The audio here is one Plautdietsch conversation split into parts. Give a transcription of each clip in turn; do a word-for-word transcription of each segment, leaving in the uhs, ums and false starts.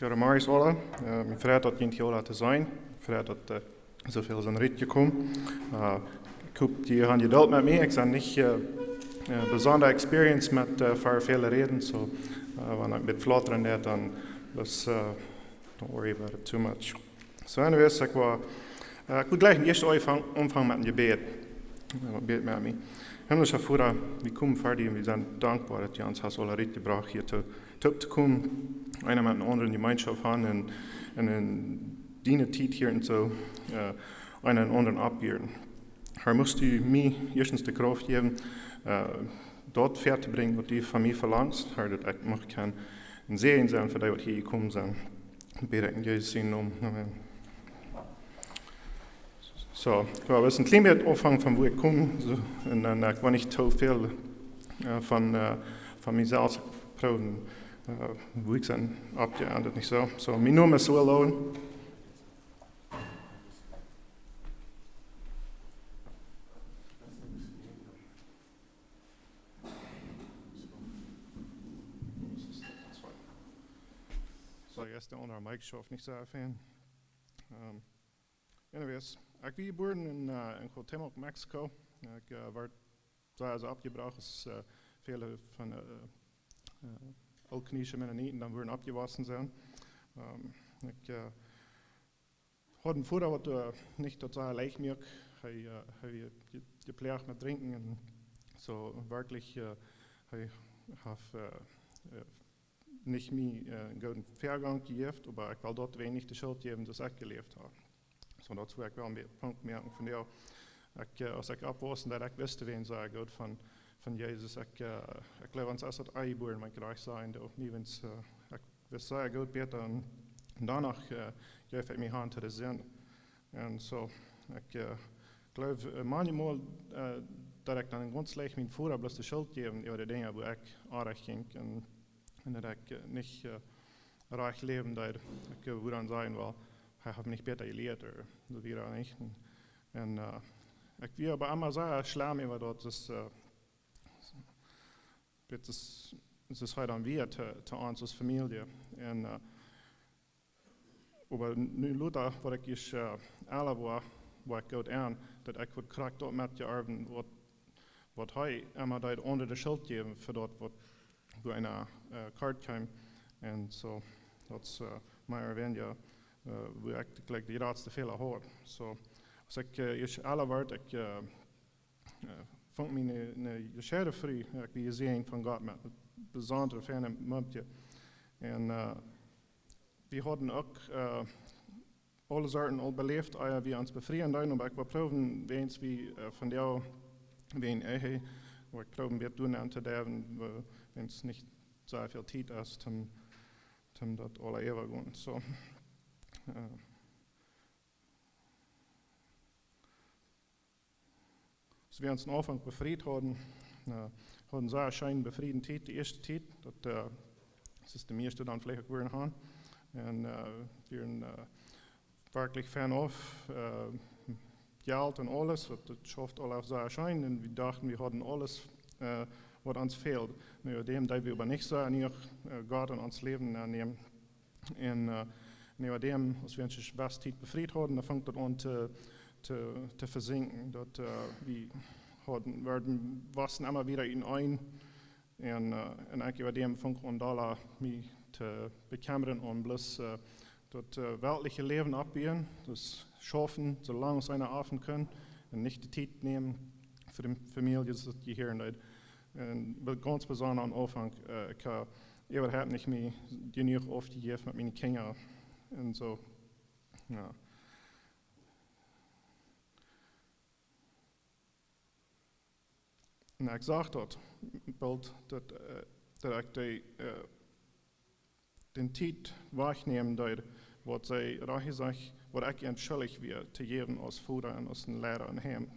Goodemorjes aula. Äh, mie freit daut, junt hia aula to seenen. Mie freit daut, äh, soo väl sent rutjekomen. Äh, ekj hop, jie haben Jedult met mie. Ekj sie nich, äh, äh, besonda experienced met, äh, ver väle Räden. So, äh, wan ekj met flautren deed, dan, daut, äh, don't worry about it too much. So, anyways, ekj well, äh, ekj well jlikj ieescht aunfangen, aunfangen met een Jebäd. Äh, bäd met mie. Himmlischa Voda, wie komen ver die un wie sent dankboa, daut du ons hast aula rutjebrocht hia to, toop to komen, eena met dän aundren Jemeenschoft haben un, un en diene Tiet hia un soo, äh, eena dän aundren oppbuen. Har, must du mie ieeschtens de Krauft jäwen, äh, daut väatobrinjen, waut du von mie velangst, Har, daut ekj mucht kjennen een Säajen sennen fa dee, waut hia jekomen sent. Bäd ekj en Jesus sienen Nomen. Amen. So, jo, daut es een kjlien bät aunfangen von wua ekj kom. So, un dan, äh, ekj well nich too väl, äh, von, äh, von mie selfst proowen, äh, wua ekj sie oppjeendat, nich soo? So, mien Nomen es Will Lowen. So, jetzt de aundre Mic schauft nich soo fein. Ähm, anyways, ekj wia jebuaren en, äh, en Cuauhtémoc, Mexiko. Ekj, äh, wort sea, sea oppjebrocht, aus, äh, väle von, äh, äh, ooltkolonische Mennoniten dan wudden oppjewossen sennen. Ähm, ekj, äh, haud een Voda, waut, äh, nich daut sea leicht muak. Hee, äh, hee wia je-, jeploagt met drinkjen un soo werkjlich, äh, hee haft, äh, äh, nich mie, äh, een gooden Väabilt jejäft, oba ekj well daut wäm nich de Schult jäwen, daut ekj jeläft hab. So, daut es wua ekj well een bät Punkt moaken von, jo, ekj, äh, aus ekj oppwuss, daut ekj wist wäm sea goot von, von Jesus. Ekj, äh, ekj jleew, ons es daut aunjebuaren, mau ekj rajcht sajen, daut nie wens, äh, ekj wist sea goot bäta un, un doano, äh, jeef ekj mie han to de Sind. Un so, ekj, äh, jleew, äh, maunchmol, äh, daut ekj dan gaunz leicht mien Voda bloos de Schult jäwen äwa de Dinja, wua ekj oajch jinkj un, un daut ekj, äh, nich, äh, rajcht läwen deed. Ekj, äh, wudd dan sajen, well, hee haft mie nich bäta jelieet, ooda soo wia daut nich. Un, un, äh, ekj wia oba emma sea schlemm äwa daut, daut, äh, daut es, daut es hee dan wia to, to ons aus Famielje. Un, äh, oba nu lota, waut ekj ieescht, äh, elwa wia, wia ekj goot aun, daut ekj haud krakjt daut metjeorwen, waut, waut hee emma deed, onen de Schult jäwen fa daut, waut, wua eena, äh, kort kjeem. Un so, daut es, äh, mea ooda weinja, äh, wua ekj jlikj de jratste Fäla haud. So, aus ekj, äh, ieescht elwa wort, ekj, äh, äh, funk mie eene, eene jescheide Fru, äh, ekj wia jesäajent von Gott met een besondret feinet Mumkje. Un, äh, wie hauden uk, äh, aule Sorten aul beläft, ea wie ons befrieen deeden, oba ekj well proowen, wäms wie, äh, von dee, wäm Ehe, wua ekj proowen wada doonen aun to doonen, wäms nich soo väl Tiet es, om, om daut aula äwa gonen. So, äh, Aus wie ons aum Aunfank befriet hauden, äh, hauden see sea scheene befriede Tiet, de ieeschte Tiet, daut, äh, es de mieeschte dan veleicht uk wudden han. Un, äh, wie wieren, äh, werkjlich fein auf, äh, Jelt un aules, daut, daut schauft aul auf sea scheen. Un wie dochten, wie hauden aules, äh, waut ons fäld. Nu, däm deed wie oba nich seenen, äh, Gott en ons Läwen aunnämen. Un, äh, un äwa däm, aus wie ons de ieeschte Tiet befriet hauden, dan funk daut aun to, to, to vesinkjen. Daut, äh, wie hauden, worden, wussen emma wada en een. Un, äh, un ekj äwa däm funk aun dolla mie to bekjemren om bloos, äh, daut, äh, weltliche Läwen oppbuen, daut schaufen, soo lang aus eena schaufen kaun, un nich de Tiet nämen fa de Famielje, soo aus daut jehieren deed. Un be-, gaunz besonda aum Aunfank, äh, ekj ha-, äwahaupt nich mie jenuach aufjejäft met miene Kjinja. Un soo, jo. Un ekj sach daut, boolt daut, äh, daut ekj de, äh, de Tiet wajchnämen deed, waut see rajcht jesajcht, waut ekj an schuldich wia, to jäwen aus Voda un aus een Liera em Heim.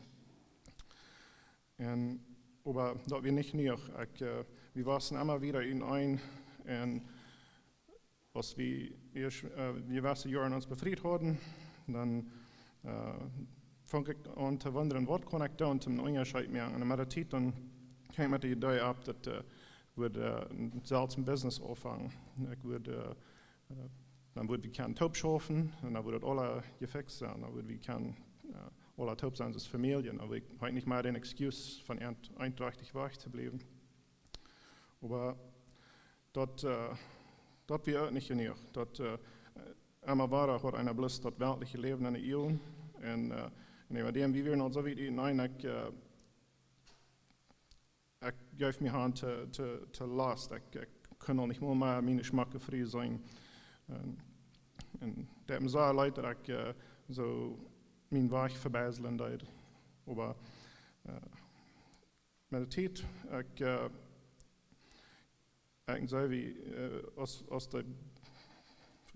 Un, oba daut wia nich jenuach. Ekj, äh, wie wussen emma wada en een. Un aus wie ieescht, äh, wie wudden Joaren ons befriet hauden, dan, äh, funk ekj aun to wundren, waut kaun ekj doonen, om een Unjascheet to moaken. Un met de Tiet dan kjeem mie de Idee opp, daut, äh, ekj wudd, äh, selfst een Business aunfangen. Ekj wudd, äh, äh, dan wudd wie kjennen toop schaufen un dan wudd daut aula jefixt sennen. Dan wudd wie kjennen, äh, aula toop sennen aus Famielje. Dan wudd ekj nich mea dän Excuse von Ent-, Eentrajchtichkjeit to bliewen. Oba daut, äh, daut wia uk nich jenuach. Daut, äh, emma wada haud eena bloos daut weltliche Läwen enne Uagen. Un, äh, un äwa däm, wie wieren aul soo wiet utenaunda, ekj, äh, ekj jeef mie han to, to, to Last. Ekj, ekj kunn aul nich mol mea miene schmocke Fru seenen. Un, un daut deed mie sea leet daut ekj, äh, soo mienen Wajch vebieslen deed. Oba, äh, met de Tiet, ekj, äh, ekj saj, wie, äh, aus, aus de,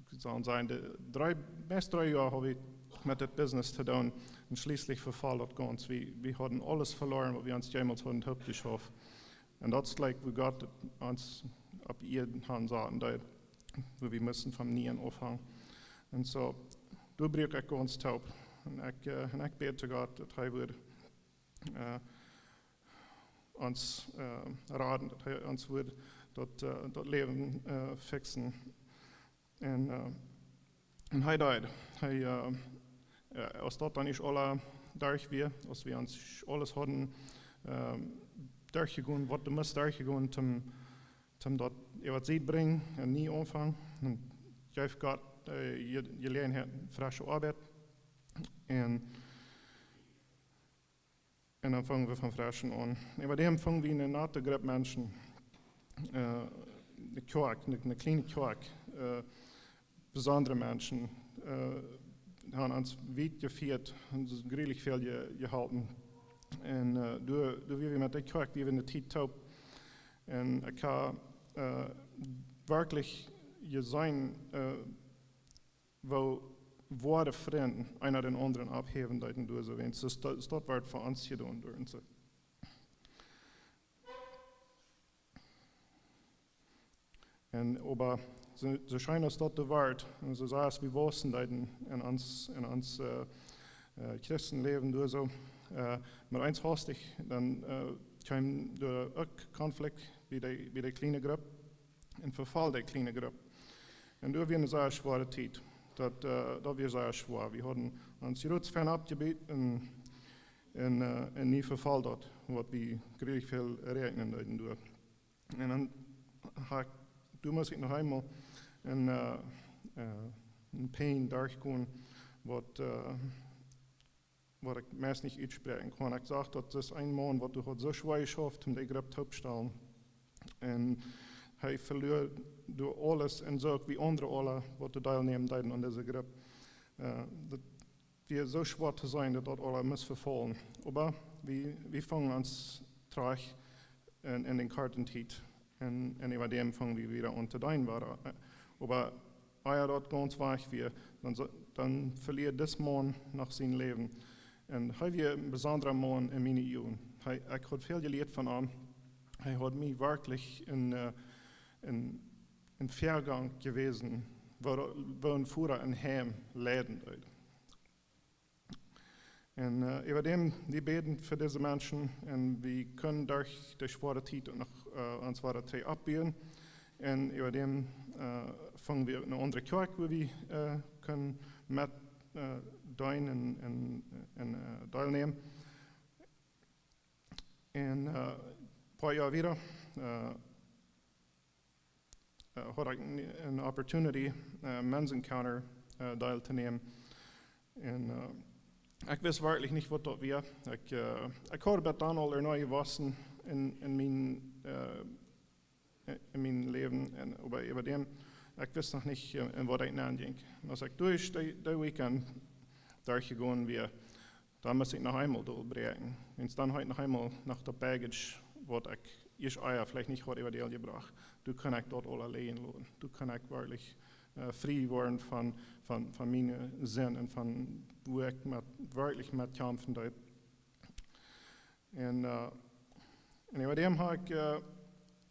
ekj saul sajen, de dree, meist dree Joa haud wie met dit Business to doonen. Un schlieslich vefoll daut gaunz. Wie, wie hauden aules veloaren, waut wie ons jemols hauden toopjeschauft. Un daut es like, woo Gott ons opp Ieed han sat un daut, woo wie musten von nieen aunfangen. Un soo, doa bruak ekj gaunz toop. Un ekj, äh, un ekj bäd to Gott, daut hee wudd, äh, ons, äh, raden, daut hee ons wudd daut, äh, daut Läwen, äh, fixen. Un, äh, un hee deed. Hee, äh, äh, aus daut dan ieescht aula derch wia, aus wie ons aules hauden, äh, derchjegonen, waut du must derchjegonen, toom, toom daut äwa Sied brinjen un nie aunfangen, dan jeef Gott, äh, Je-, Jeläajenheit, fresche Oabeit. Un Un dan fungen wie von freschen aun. Äwa däm fungen wie eene nette Grupp Menschen, äh, eene Kjoakj, eene, eene kjliene Kjoakj, äh, besondre Menschen, äh, haben ons wiet jefieet un grulich väl je-, jeholpen. Un, äh, doa, doa wia wie met de Kjoakj, wia wie enne Tiet toop. Un ekj hab, äh, werkjlich jeseenen, äh, woo woare Frind eena dän aundren opphäwen deed un doa soo wiet. Soo daut, daut wort fa ons jedonen doa un soo. Un oba soo, soo scheen aus daut doa wort, un soo aus wie wausen deeden en ons, en ons, äh, äh, Christenläwen doa soo, äh, met eent hastich, dan, äh, kjeem doa uk Konflikt bie de, bie de kjliene Grupp. Un vefoll de kjliene Grupp. Un daut wia eene sea schwoare Tiet. Daut, äh, daut wia sea schwoa. Wie hauden ons jrod fein aufjebut un, un, äh, un nu vefoll daut, waut wie grulich väl räakjnen deeden doa. Un dan ha-, doa must ekj noch eemol een, äh, äh, een Pain derchgonen, waut, äh, waut ekj meist nich utspräakjen kaun. Ekj sach, daut es een Maun, waut doa haud soo schwoa jeschauft, om de Grupp tooptostalen. Un hee veloa doa aules un soo uk wie aundre aula, waut doa deelnämen deeden aun dise Grupp. Äh, daut wia soo schwoa to seenen, daut daut aula must vefaulen. Oba wie, wie fungen ons trigj en, en dän korten Tiet. Un, un äwa däm fungen wie wada aun to deenen, wada. Oba ea daut gaunz wajch wia, dan, dan veloa dis Maun noch sien Läwen. Un hee wia een besondra Maun en miene Uagen. Hee, ekj haud väl jelieet von am. Hee haud mie werkjlich een, äh, een, een Väabilt jewäsen, woo, woo een Voda em Heim leiden deed. Un, äh, äwa däm, wie bäden fa dise Menschen un wie kunnen derch de schwoare Tiet uk noch, äh, ons wada trigj oppbuen. Un äwa däm, äh, fungen wie eene aundre Kjoakj, wua wie, äh, kunnen met, äh, deenen un, un, un, äh, deelnämen. Un, äh, een poa Joa wieda, äh, äh, haud ekj eene, eene Opportunity, äh, Men's Encounter, äh, deeltonämen. Un, äh, ekj wist werkjlich nich, waut daut wia. Ekj, äh, ekj haud bat dan aul ea noch jewossen en, en mien, äh, en mien Läwen. Un, oba äwa däm, ekj wist noch nich, äh, en waut ekj nenn jinkj. Un aus ekj derch de, de Weekend derchjegonen wia, dan must ekj noch eemol dol bräakjen. Un dan haud ekj noch eemol noch daut Baggage, waut ekj ieescht ea veleicht nich haud äwa däl jebrocht. Doa kunn ekj daut aula läajen loten. Doa kunn ekj werkjlich, äh, frie woaren von, von, von miene Sind un von wua ekj met, werkjlich met kjamfen deed. Un, äh, un äwa däm hab ekj, äh,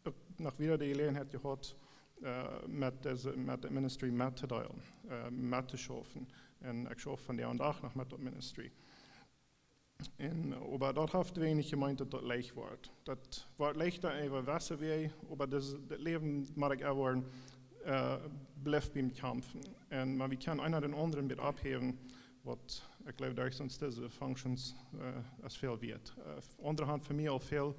uk noch wada de Jeläajenheit jehaut, äh, met dise, met de Ministry mettodeelen, äh, mettoschaufen. Un ekj schauf vondoag dän Dach noch met daut Ministry. Un, oba daut haft weinich jemeent, daut daut leicht woat. Daut woat leichta äwa jewesse Wäaj, oba daut, daut Läwen, mott ekj ea woaren, äh, Blift biem kjamfen. Un, oba wie kjennen eena dän aundren met opphäwen, waut ekj jleew, derch ons dise functions, äh, es väl wieet. Äh, aundre han fa mie aul väl,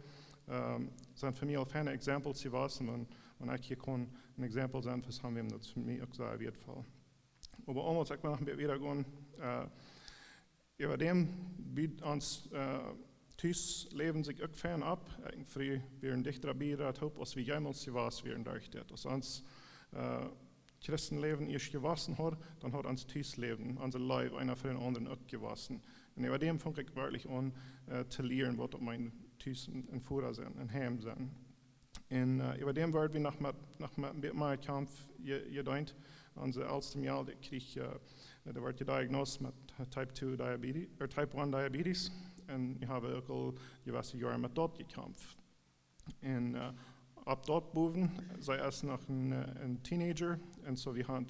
ähm, sent fa mie aul feine examples jewast, un wan, wan ekj hia kunn een example sennen fa someone, daut es fa mie uk sea wieetvoll. Oba aulemol, ekj well noch een bät wieda gonen, äh, äwa däm, woo ons, äh, Tus läwen sikj uk verändert. Ekj un Fru wieren dichta bie daut Haupt, aus wie jemols jewast wieren derch dit. Aus ons, äh, Christenläwen ieescht jewossen haud, dan haud ons Tusläwen, onse Leew eena fa dän aundren uk jewossen. Un äwa däm funk ekj werkjlich aun, äh, to lieren, waut daut meent, Tus un, un Voda sennen, un Heim sennen. Un, äh, äwa däm wort wie noch met, noch met een bät mea Kjamf je-, jedeent. Onse elste Mejal, dee kjrieech, äh, dee wort jediagnosed met type two diabetes, or type one diabetes. Un wie haben uk aul jewesse Joaren met daut jekjamft. Un, äh, opp daut bowen, see es noch een, äh, een teenager. Un soo, wie haben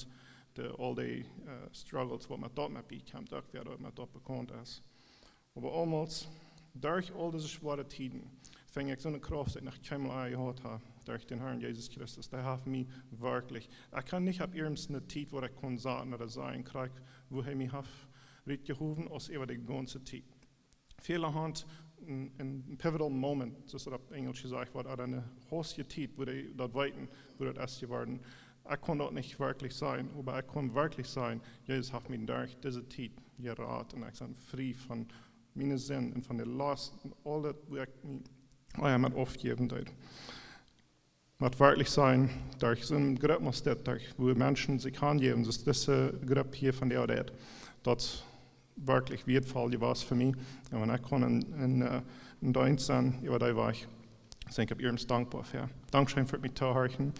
de, aul dee, äh, struggles, waut met daut met bie kjemt, uk wäa daut met daut bekaunt es. Oba aulemol, derch aul dise schwoare Tieden, funk ekj soone Krauft, daut ekj noch kjeenmol jehaut hab, derch dän Herrn Jesus Christus. Dee haft mie werkjlich, ekj kaun nich opp irjent eene Tiet, wua ekj kunn sajen, ooda sajen, krakjt, wua hee mie haft rutjehowen, aus äwa de gaunze Tiet. Väle han een, een pivotal moment, soo aus daut opp Enjlisch jesajcht woat, ooda eene hastje Tiet, wua dee daut weeten, wua daut es jeworden. Ekj kunn daut nich werkjlich sajen, oba ekj kunn werkjlich sajen, Jesus haft mie derch dise Tiet jerat un ekj sie frie von miene Sind un von de Last un aul daut, wua ekj mie, oh jo, met oppjäwen deed. Waut werkjlich sennen, derch soone Grupp aus dit, derch wua Menschen sikj hanjäwen, soo aus dise Grupp hia von de Audit, daut es werkjlich wieetvoll jewast fa mie. Un wan ekj kunn een, een, äh, een Deenst sennen, äwa dee Wajch, sie ekj opp irjent dankboa fa. Dankscheen fa mie to horchen.